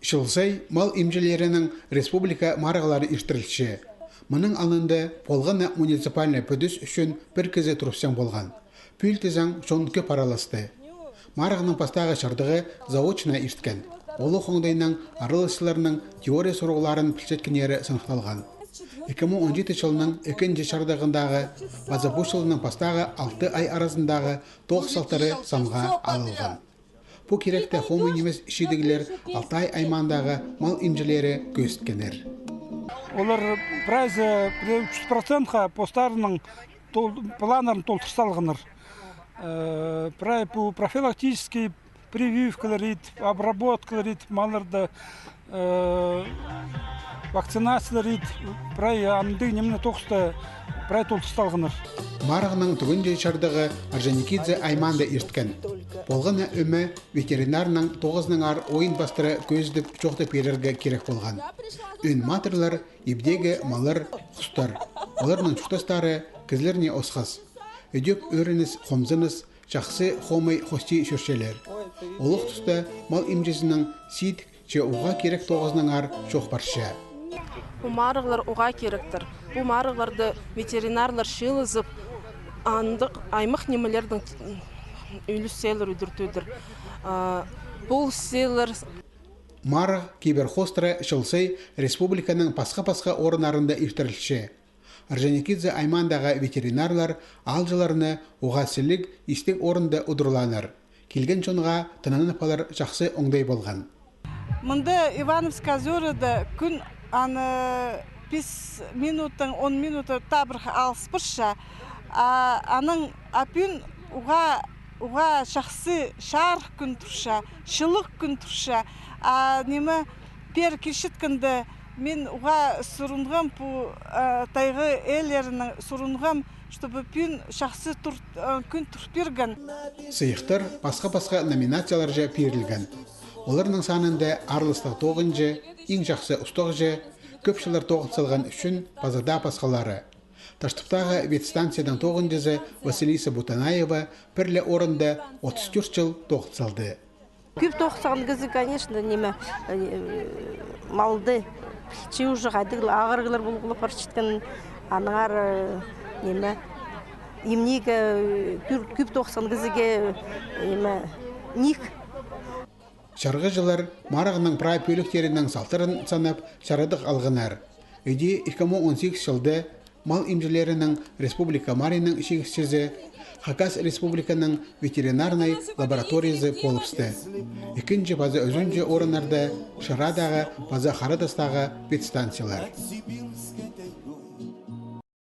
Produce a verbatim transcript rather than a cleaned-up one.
Чыл сай мал имҷілерінің республика марығлары иртірілче. Мының алнында полған на муниципальнай пӱдіс ӱчӱн пір кізі турыпчаң полған. Пӱӱл тізең, чон кӧп араласты. Марығның пастағы чардығы заочно ирткен. Олох оңдайнаң араласчыларның теория сурығларын пілчеткеннері сыныхталған. Ікі муң он читі чылның ікінҷі чардығындағы паза пу чылның пастағы алты ай аразындағы тоғыс салтары санға алылған. Пу киректе хомай нимес чидіглер Алтай аймаандағы мал имҷілері кӧзіткеннер. Олар прайзы пір чӱс процентха постарының тол-, планнарын толдыр салғаннар. Э, прай пу профилактический прививкалар ит, обработкалар ит, малларды, э, вакцинациялар ит, прай андағ нимені тоғыста прай толдыр салғаннар. Марығның тӱгенҷі чардығы Орджоникидзе аймаанда ирткен. Полған на ӧме ветеринарның тоғызынаңар ойын пастыра кӧзідіп чоохтап пирерге кирек полған. Ӧӧн матырлар, ибдегі маллар, хустар. Оларның чуртастары кізілернең осхас. Ідӧк ӧрініс, хомзыныс, чахсы хомай хости чӧрчелер. Олох туста мал имҷізінің сидік че уғаа кирек тоғызынаңар чоох парча. Пу марығлар уғаа киректір. Пу марығларды ветеринарлар чыылызып, андағ аймах нимелернең ӱлӱсчелер, удур-тӧдір. А, полысчалар. Марығ кибір хоостыра чыл сай республиканың пасха-пасха орыннарында иртірілче. Орджоникидзе аймаандағы ветеринарлар аалҷыларны уғаа сіліг, истіг орында удурлааннар. Килген чонға тынанып алар чахсы оңдай полған. Мында Ивановская озёрада кӱн аны пис минуттаң он минута табырах алыс парча. А анаң, а пӱӱн уғаа, уғаа чахсы чарых кӱн турча, чылығ кӱн турча. А ниме, пеер килчеткенде, мин уғаа сурынғам, пу, э, тайға ээлерінең сурынғам, чтобы пӱӱн чахсы тур-, э, кӱн тур пирген. Сыйыхтар пасха-пасха номинацияларҷа пирілген. Оларның санында аарластығ тоғынҷы, иң чахсы устағҷы, кӧп чыллар тоғын салған ӱчӱн паза даа пасхалары. Таштыптағы ветстанцияның тоғынҷызы Василиса Бутанаева пір ле орында отыс тӧрт чыл тоғын салды. Кӧп тоғын салған кізі, конечно, ниме, э, малды пілче уже, хайдағ ла ағырығлар полғлап парчатхан, аннаңар, э, ниме, имнеге, э, кӧп, кӧп тоғын салған кізіге, э, ниме, ниик. Чарғыҷылар марығның прай пӧліктерінің салтарын санап, чарадығ алғаннар. Іди ікі муң он сигіс чылда мал имҷілерінің республика марығының чиңісчізі Хакас Республиканың ветеринарнай лабораториязы полыбысты. Ікінҷі паза ӱзінҷі орыннарда Шырадағы паза Харатастағы ветстанциялар.